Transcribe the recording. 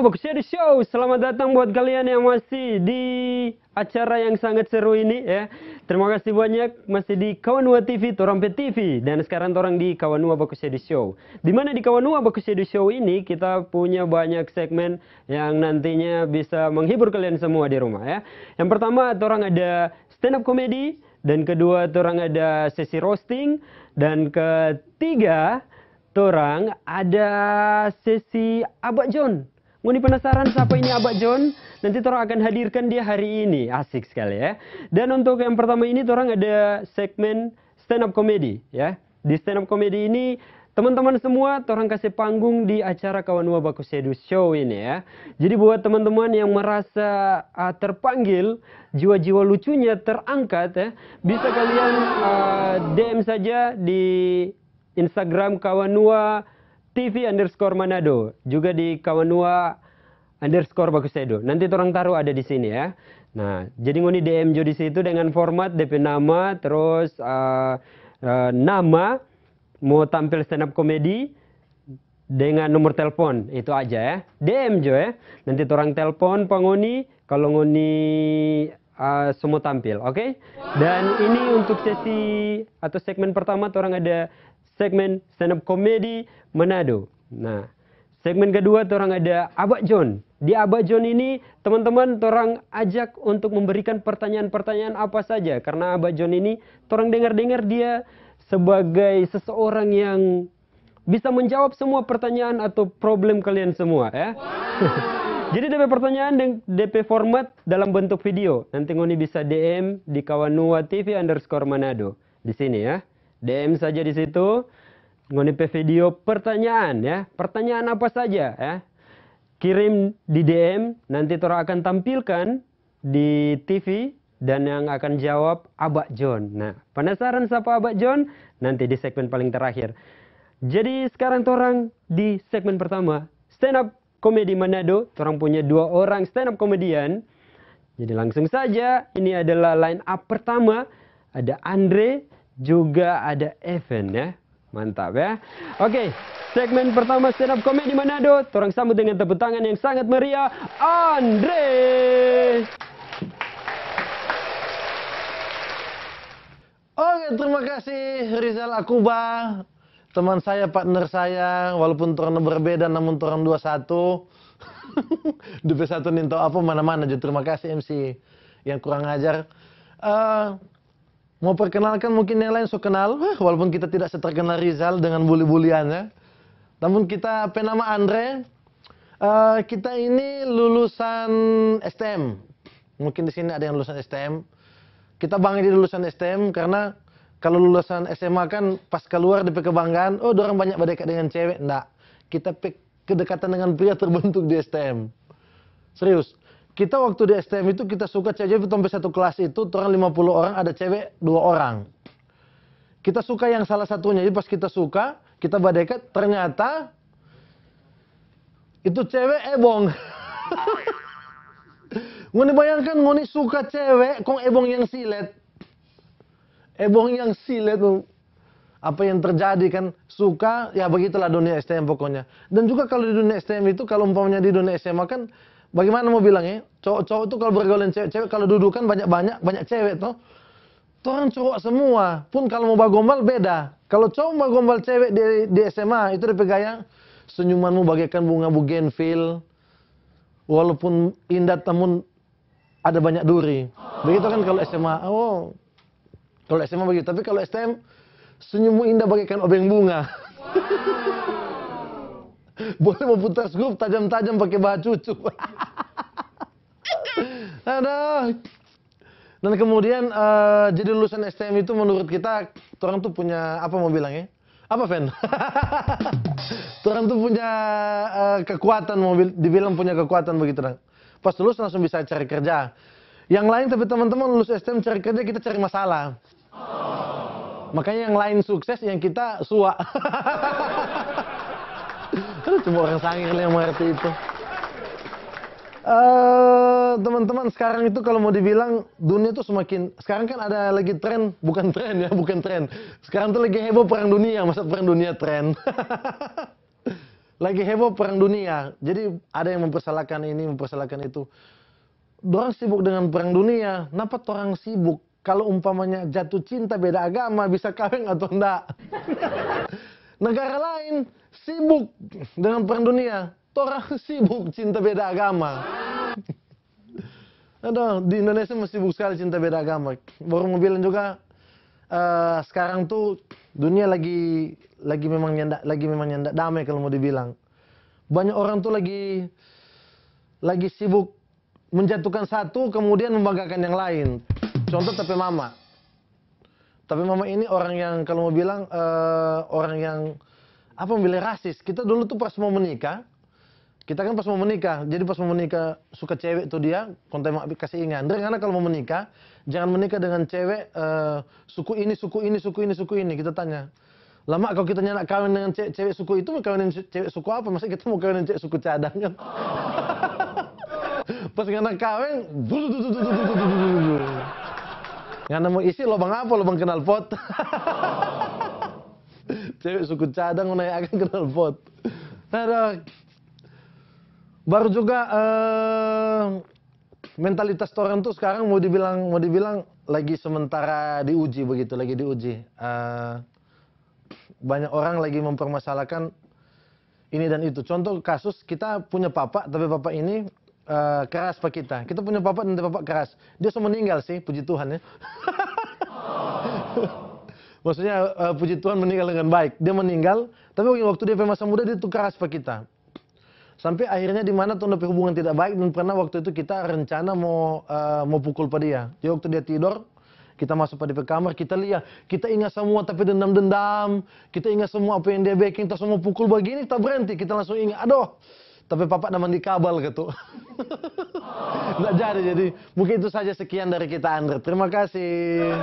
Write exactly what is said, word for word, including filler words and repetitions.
Bakushedu Show, selamat datang buat kalian yang masih di acara yang sangat seru ini, ya. Terima kasih banyak masih di Kawanua T V, torang pe T V. Dan sekarang torang di Kawanua Bakushedu Show. Di mana di Kawanua Bakushedu Show ini kita punya banyak segmen yang nantinya bisa menghibur kalian semua di rumah, ya. Yang pertama, torang ada stand up comedy, dan kedua, torang ada sesi roasting, dan ketiga, torang ada sesi Abah John. Ngoni penasaran sapa ini Abah John? Nanti torang akan hadirkan dia hari ini. Asik sekali, ya. Dan untuk yang pertama ini, torang ada segmen stand up comedy, ya. Di stand up comedy ini, teman-teman semua, torang kasih panggung di acara Kawanua Bakushedu Show ini, ya. Jadi buat teman-teman yang merasa, ah, terpanggil, jiwa-jiwa lucunya terangkat, ya, bisa kalian, ah, D M saja di Instagram Kawanua T V underscore Manado, juga di Kawanua underscore Bakushedu. Nanti torang taru ada di sini, ya. Nah, jadi ngoni D M jo di situ dengan format D P nama, terus, eh, eh, nama, mo tampil stand up comedy, dengan nomor telepon, itu aja, ya. D M jo, ya. Nanti torang telepon pa ngoni, kalau ngoni, eh, so mo tampil, oke? Dan ini untuk sesi atau segmen pertama, torang ada segmen stand up comedy Manado. Nah, segmen kedua, torang ada Abah John. Di Abah John ini, teman-teman, torang ajak untuk memberikan pertanyaan-pertanyaan apa saja. Karena Abah John ini, torang dengar-dengar dia sebagai seseorang yang bisa menjawab semua pertanyaan atau problem kalian semua, ya. Jadi, D P pertanyaan dan D P format dalam bentuk video. Nanti ngoni bisa D M di Kawanua T V underscore Manado di sini, ya. D M saja di situ. Ngoni pe video pertanyaan, ya. Pertanyaan apa saja, ya. Kirim di D M, nanti torang akan tampilkan di T V dan yang akan jawab Abah John. Nah, penasaran sapa Abah John? Nanti di segmen paling terakhir. Jadi sekarang torang di segmen pertama, stand up comedy Manado, torang punya dua orang stand up comedian. Jadi langsung saja, ini adalah line up pertama, ada Andre, juga ada Evan, ya. Mantap, ya. Oke, segmen pertama stand up comedy Manado, torang sambut dengan tepuk tangan yang sangat meriah, Andre. Oke, terima kasih Rizal Akuba, teman saya, partner saya, walaupun torang berbeda, namun torang dua satu. Depe satu nintau apa mana-mana jo. Terima kasih M C yang kurang ajar. Eh, mau perkenalkan, mungkin yang lain so kenal, eh, walaupun kita tidak seterkenal Rizal dengan buli-buliannya. Namun kita pe nama Andre, eh, kita ini lulusan S T M. Mungkin di sini ada yang lulusan S T M. Kita bangga di lulusan S T M karena kalau lulusan S M A kan pas keluar depe kebanggaan, oh, dorang banyak badekat dengan cewek. Ndak. Kita pe kedekatan dengan pria terbentuk di S T M. Serius. Kita waktu di S T M itu kita suka cewek, tong pe satu kelas itu, torang lima puluh orang, ada cewek dua orang. Kita suka yang salah satunya. Jadi pas kita suka, kita badekat, ternyata itu cewek ebong. Ngoni bayangkan, ngoni suka cewek, kong ebong yang silet. Ebong yang silet, apa yang terjadi kan, suka, ya begitulah dunia S T M pokoknya. Dan juga kalau di dunia S T M itu, kalau umpamanya di dunia S M A kan, bagaimana mau bilang ya, cowok-cowok tuh kalau bergaul dengan cewek-cewek, kalau dudukan banyak-banyak, banyak cewek toh. Torang cowok semua, pun kalau mau bagombal beda. Kalau cowok mau bagombal cewek di, di S M A, itu depe gaya, senyumanmu bagaikan bunga bugenvil, walaupun indah namun ada banyak duri. Begitu kan kalau S M A. Oh, kalau S M A begitu. Tapi kalau S T M, senyummu indah bagaikan obeng bunga. Boleh mau putar skrup tajam-tajam pakai baha cucu. Aduh. Dan kemudian, eh, jadi lulusan S T M itu menurut kita, orang tuh punya, apa mau bilang ya? Apa, Fen? Orang tuh punya, eh, kekuatan, mau bil-, dibilang punya kekuatan begitu, dang. Pas lulus langsung bisa cari kerja. Yang lain, tapi teman-teman lulus S T M cari kerja, kita cari masalah. Makanya yang lain sukses, yang kita sua. Aduh, cuma orang Sangir yang mengerti itu. Eh, teman-teman, sekarang itu kalau mau dibilang, dunia tuh semakin, sekarang kan ada lagi tren, bukan tren ya, bukan tren. Sekarang tuh lagi heboh perang dunia, masa perang dunia tren. Lagi heboh perang dunia. Jadi ada yang mempersalahkan ini, mempersalahkan itu. Dorang sibuk dengan perang dunia. Napa torang sibuk? Kalau umpamanya jatuh cinta beda agama, bisa kaweng atau ndak? Negara lain sibuk dengan perang dunia. Torang sibuk cinta beda agama. Aduh, di Indonesia masih sibuk sekali cinta beda agama. Baru mau bilang juga, eh, sekarang tuh dunia lagi lagi memang nyanda lagi memang nyanda damai kalau mau dibilang. Banyak orang tuh lagi lagi sibuk menjatuhkan satu, kemudian membanggakan yang lain. Contoh, tapi mama. Tapi mama ini orang yang, kalau mau bilang, eh, orang yang, apa, mau bilang rasis. Kita dulu tuh pas mau menikah, kita kan pas mau menikah, jadi pas mau menikah suka cewek tuh dia, konten mau kasih ingat. Andre, ngana kalau mau menikah, jangan menikah dengan cewek, eh, suku ini, suku ini, suku ini, suku ini. Kita tanya, lama kalau kita nyanda kawin dengan ce-, cewek suku itu, mau kawin dengan ce-, cewek suku apa? Masa kita mau kawin dengan cewek suku cadang kan? Pas ngana kaweng, ngana mo isi lobang apa? Lobang knalpot. Cewek suku cadang mo nae akang knalpot. Aduh. Baru juga, eh, mentalitas torang tuh sekarang mau dibilang, mau dibilang lagi sementara diuji begitu, lagi diuji. Eh, banyak orang lagi mempermasalahkan ini dan itu. Contoh kasus, kita punya papa, tapi papa ini, eh, keras pa kita. Kita punya papa dan papa keras. Dia so meninggal sih, puji Tuhan ya. Maksudnya, eh, puji Tuhan meninggal dengan baik. Dia meninggal, tapi waktu dia pe masa muda dia tuh keras pa kita. Sampe akhirnya di mana tong pe hubungan tidak baik dan pernah waktu itu kita rencana mo, eh, mo pukul pa dia. Jadi waktu dia tidor, kita maso pa dia pe kamar, kita lia, kita inga samua ta pe dendam-dendam, kita inga samua apa yang dia beking, ta so mo pukul bagini, ta brenti, kita langsung inga, adoh, ta pe papa da mandi kabal katu. Nda jadi, jadi mungkin itu saja, sekian dari kita, Andre. Terima kasih.